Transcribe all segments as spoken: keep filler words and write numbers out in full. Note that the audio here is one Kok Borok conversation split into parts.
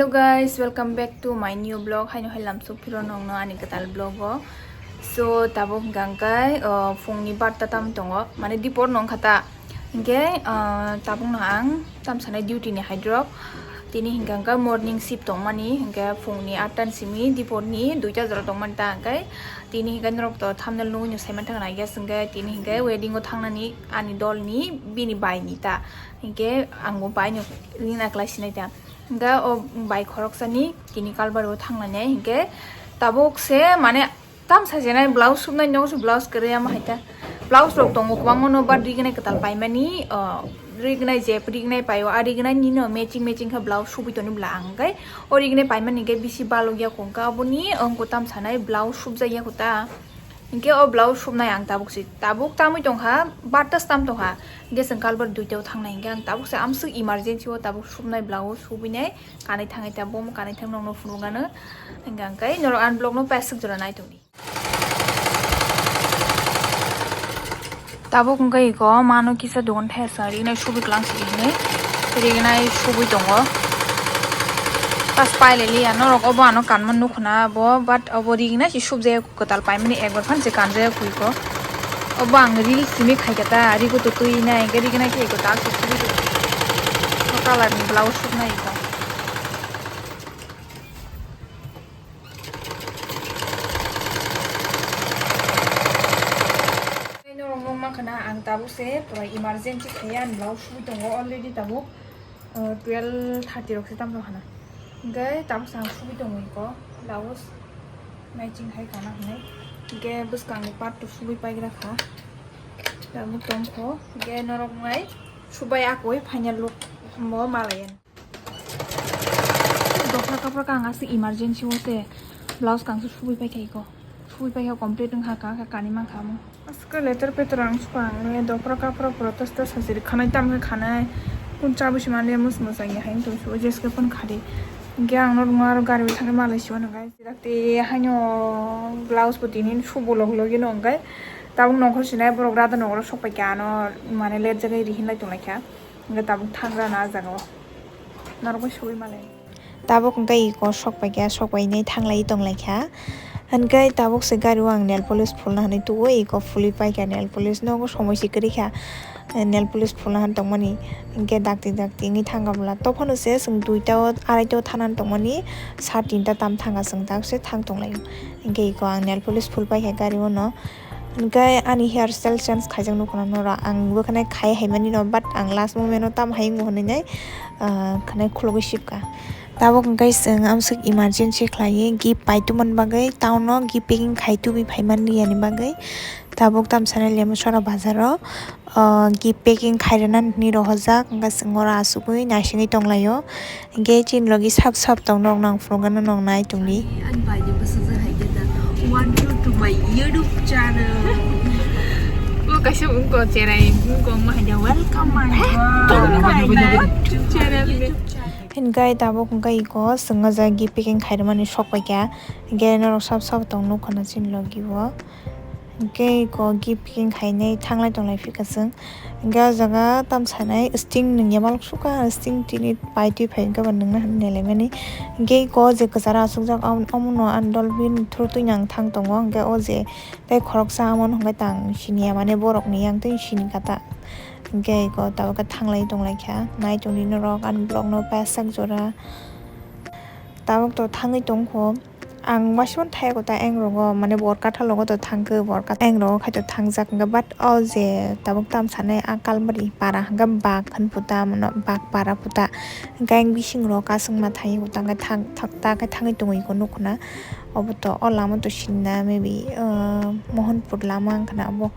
Guys, welcome back to my new vlog. Haino hai lamsuk phiro nongno ani kwtal vlog o. So, tabuk hwnkha hwnkhe, uh, phungni barta tam tongo, mane dipor nong kha ta. Hwnkhe, uh, tabukno ang tam sanai duty ni hai drop. Tini hwnkha hwnkhe morning shift tongmani, hwnkhe phungni atta ni simi diporni duita jora tongmani ta hwnkhe. Tini hwnkhe norok to thumbnail nugwi no saiman thangna, I guess, hwnkhe tini hwnkhe wedding o thangnani ani dolni bini baini ta. Hwnkhe ang bo baino ring naklai sinai ta. Hwnkhe o bai khoroksani tini kalbari o thangnani hwnkhe tabuk se mane tam sajinai blouse subnai nogo se blouse kwrwi ama hai ta. Blouse rok tongo kwbangma no, but rignai kwtal paimani, o, rignai jeb rignai paio, a rignai nino matching matching khe blouse subui toni bwla ang hwnkhe o rignai paimani hwnkhe bisi balokya kho hwnkhe aboni wngkha tam sanai blouse subjakya kho ta. Hwnkhe o blouse subnai ang tabuk se, tabuk tamwi tongkha, barta se tam tongkha. Hwnkhe chwng kalbar duita o thangnai hwnkhe ang tabuk se amswk emergency o tabuk subnai blouse subinai kanwi thangnai ta, bo kanwi thang nokno phunukgano. Hwnkhe ang kai norok ani vlog no paisuk jora nai tongdi. Tabuk hwnkhe iko mano kisa dogan thaya sa rignai subui klang sidi hinwi rignai subui tongo. Tas pailai liya norok obo ano kanma nukhuna bo, but obo rignai si subjak kwtal paimani ekbar phan se kanjak iko. Obo ang reel simi khaikha ta, rigo to twi nai hwnkhe rignai khe iko tak se subui tongo. O colour ni blouse subnai iko. Norok nukmankha na ang tabuk se pura emergency khaiya ani blouse subui tongo already tabuk, uh, twelve thirty rok se tamo hana. Hwnkhe tabuk se ang subui tongo iko blouse matching hai kana hinwi. Hwnkhe bwskangni part two subui paigra kha. Tabuk tongkho. Hwnkhe norok nai subai akoi final look mo malaiya. Dophra kaphra kha ang aswk emergency o se blouse kangsa subui paikha iko. Subui paikha complete wngkha kha, kha kanwi mankha omo. Aswk letter peter ang sukha ang ne dophra kaphra pura tas tas sajiri khanai tam khe khanai. Kun chabwi se mane mus mus ang ya haino tong subo jeske phone khadi. Hwnkhe ang no rwngo aro gari bai thangwi malai sibo no guys. Dakti haino blouse bo tini subo log logi no hwnkhe tabuk nongkhor sinai borok rada nongkhor sok paikha ano mane let jagwi rihin lai tong laikha. Hwnkhe tabuk thangra na ah jaga o. Norok bai sogwi malai. Tabuk hwnkhe iko sok paikha, sok painai thanglai tonglaikha. Hwnkhe tabuk se gari o ang nail polish phulna hinwi tugo, iko phulwi paikha nail polish. Nogo somoi se kwrwi kha, nail polish phulna hinwi tongmani. Hwnkhe dakti dakti wngwi thangkha bwla. Tophano se chwng duita o, araita o thanani tongmani, sa tinta tam thangkha chwng, tabuk se thang tonglaio. Hwnkhe iko ang nail polish phul paikha gari o no. Hwnkhe ani hair style change khaijak nukho na norok, ang bo khwnai khai hai mani no, but ang last moment o tamo hai wngo hwnwi nai, ah, khwnai khulugwi sibkha. Tabuk hwnkhe chwng amswk emergency khlaiwi gift pai tubumani bagwi town o gift packing khai tubui phai manliya ni bagwi tabuk tamo sanai Lemusora bazar o, ah, gift packing khai rwna hinwi rohorjak, hwnkhe chwng oro achugwi naisingwi tonglaio. Hwnkhe chini logi sap sap tong nok nang phunukgano nok nai tongdi. Ani bai ni bwsajak hai khe da, "Welcome to my YouTube channel." Bo kaisa wngkha cherai, wngkha wngma hai da, "Welcome my, welcome my YouTube channel." Hwnkhe tabuk hwnkhe iko chwng o jaga gift packing khairwmani sok paikha. Hwnkhe norok sap sap tong nukha na chini logi o. Hwnkhe iko gift packing khainai thanglai tonglai phikha chwng. Hwnkhe o jaga tamo sanai sting nungya balok sukha, sting tini pai twi phai hwnkhe bo nungna hwnwi nailaimani. Hwnkhe iko je kwcharo achukjak, am-, amono ani dol bini through twi ang thang tongo. Hwnkhe o je tei khoroksa amo wngkha tang siniya, mane borokni yang twi sinikha ta. Hwnkhe iko tabuk khe thanglai tonglaikha. Nai tongdi norok ani vlogno pasak jora. Tabuk to thangwi tongkho. Ang masibo thaya kota eng rogo, mane bor kathal rogo to thangkhe, bor kathal eng rogo khai to thangjak hwnkhe, but o je tabuk tam sanai a Kalbari para hwnkhe bak hwn puta, mano bak para puta. Hwnkhe ang bising rogo kasungma thangwi kota hwnkhe thang, thang, ta khe thangwi tongwi kho nukhuna. Obo to o lama to sinna maybe, uh, Mohanpur lama wngkhana obo.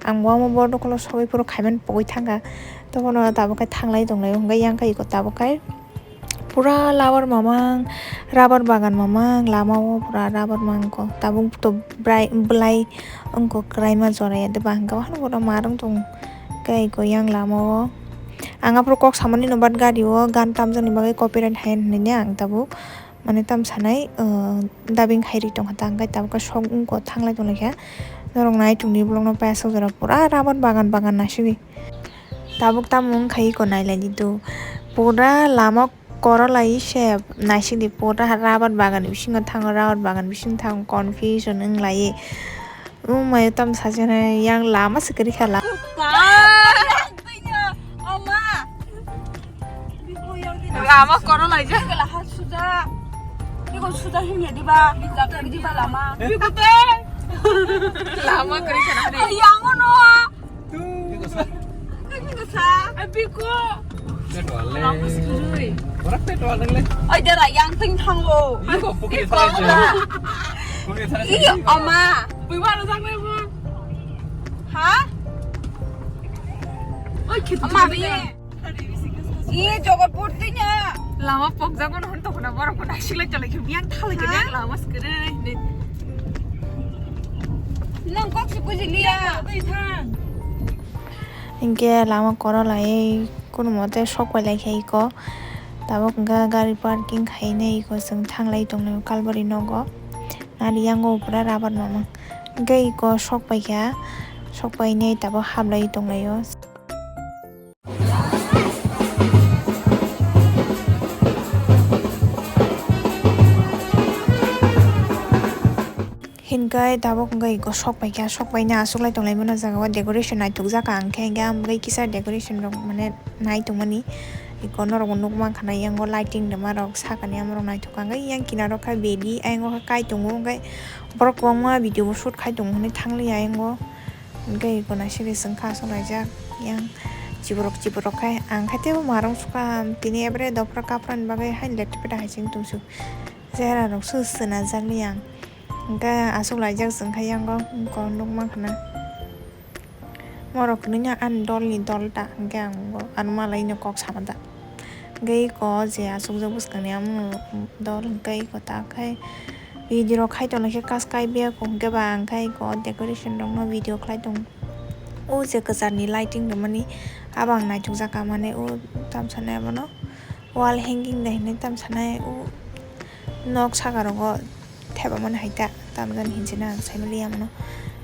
Ang bo omo borok ulo sogwi phuru khaimani pogwi thangkha. Tobono tabuk khe thanglai tonglai hwnkhe yang khe iko tabuk khe. Pura labar mamang, rabar bagan mamang, lama o pura rabar mangko. Tabuk to brai, bwlai wngko kwraima jora ya de ba hwnkhe, hano pura marwng tong khe iko yang lama o. Ang aphuru kok samani no, but gari o gan tamjakni bagwi copyright hai hwnwi ne ang tabuk, mane, tam sanai, uh, dubbing hai ri tongkha ta, hwnkhe tabuk khe sok wngko thanglai tonglaikha. Norok nai tongdi vlogno paisok jora pura rabar bagan bagan naisingwi. Tabuk tamo wngkha iko nailaidi do. Pura lama Korolai se naisingdi pura rabar bagan bisingo thango, rabar bagan bisingo thango, confusion wng lai. Umai tam sajana yang lama se kwrwi kha la. Lama korolai ja. Suda. Iko suda himya diba, diba lama. Lama kwrwi kha na. Yang no. Kami nasa. Abi ko. Petual le. Lama sekali. Orang petual le. Ay, dara yang ting thango. Iyo ko pukri thango. Pukri thango. Iyo, ama. Bui wala thango mo. Ha? Ay, kita. Ama bi. Ih, jogot purtinya. Lama pokjago no hon tokona borok ko naisik lai tolai khe yang thalai khe yang lama skere ne. Nang kok si buji liya. Hinkhe lama korolai kunumote sok pai lai khe iko. Tabuk hinkhe gari parking khainai iko chwng thanglai tongnai kalbari nogo. Nari yango pura rabar mamang. Hinkhe iko sok pai kha, sok pai nai tabuk hablai tonglaio. Hinkhe tabuk wngkha iko sok paikha, sok paina aswk lai tonglaimano jaga o decoration naithokjak ang khe, hinkhe ang bai kisa decoration rok mane nai tongmani iko norokbo nukmankha na, yango lighting rwma rok sakani amarok naithok ang khe, yang kinaro khe bedi ayang o khe kai tongo, hinkhe borok kwbangma video bo shoot khai tongo hinwi thangliya ayang o. Hinkhe iko naisingdi chwngkha aswk laijak yang chiborok chiborok khai. Ang khe teibo marung sukha tini ebere dophra kaprani bagwi haino letpeta hai se wng tongsu. Chehra rok se swnajak li ang. Hinkhe aswk laijak chwngkha yango iko nukmankha na. Morok hinwi ani dolni dol ta hinkhe ang bo ano malaino kok sama da. Hinkhe iko je aswkjak bwskangni amono dol hinkhe iko ta khai video rok khai tongnaikhe kaskai biyako hinkhe ba ang khai iko decoration rokno video khlai tongo. O je kwcharni lighting rwmani abo ang naithokjak kha mane o tamsanai abono wall hanging de hinwi tamsanai o nok saka rogo thepamani hai ta tamjani hinwi se na ang saimaliya mano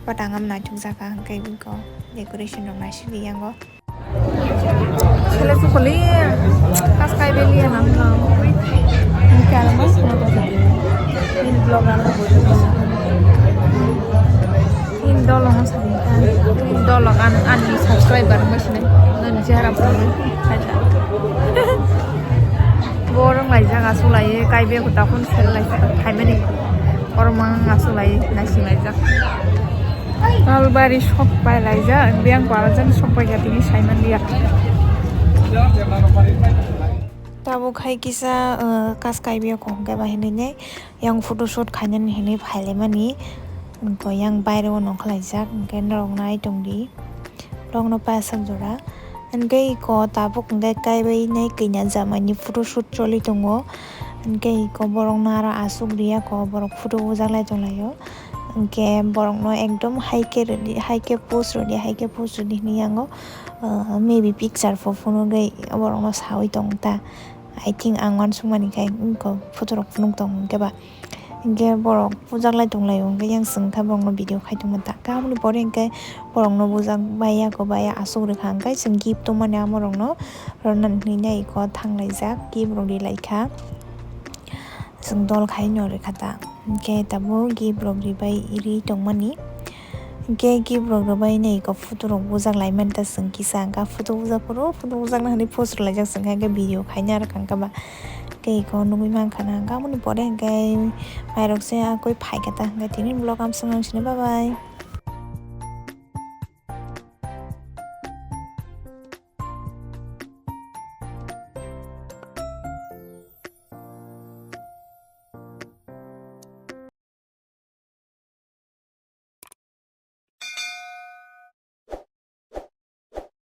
but ang amo naithokjak kha hinkhe iko decoration rok naisingdi yango. Sele sukuli kaskai beli ya nang nang. Ini kalau mas mau tahu sih. Ini blog ano. Ini dolong sih. Ini dolong an an subscriber mas nih. Dan siapa pun. Borong lai jaga sulai kai be kota pun sel lai jaga kai mani. Borong mang sulai nasi lai jaga. Nalbari sok pai laijak, biyang kwrwngsa sok pai kha tini saimanliya. Tabuk hai kisa, uh, kaskai biya kok hwnkhe ba hinwi nai yang photoshoot khainani hinwi phailaimani. Wngkha yang baireo nongkhorlaijak, hwnkhe norok nai tongdi. Borokno paisajora. Hwnkhe iko tabuk hwnkhe kaibai nai kanya jamaini photoshoot choli tongo. Hwnkhe iko borokno aro aswk riya ko borok photo bujaklai tonglaio. Hwnkhe borokno ekdom hai khe rwdi, hai khe post rwdi, hai khe post rwdi hinwi yango, uh, maybe picture pho phunugwi borokno sawi tong ta. I think ang uansukmani khai wngkha photo rok phunuk tong hwnkhe ba. Hwnkhe borok bujaklai tonglaio, hwnkhe yang chwng kha borokno video khai tongma ta. Khe aboni pore hwnkhe borokno bujak baiya ko baiya aswk rwkha, hwnkhe chwng gift tongmani amorokno rwna hinwi nai iko thanglaijak, gift rok rilaikha. Chwng dol khai no rwkha ta. Hwnkhe tabuk gift rok ribai ri tongmani. Hwnkhe gift rok rwbai nai iko photo rok bujak laimani ta chwng kisa hwnkha photo bujak phuru photo bujakna hinwi post rwlaijak chwng kha hwnkhe video khaina rwkha hwnkha ba. Hwnkhe iko nugwi mankha na hwnkhe aboni pore hwnkhe mairok se akoi phaikha ta hwnkhe tini vlog amswk nang sini bye bye.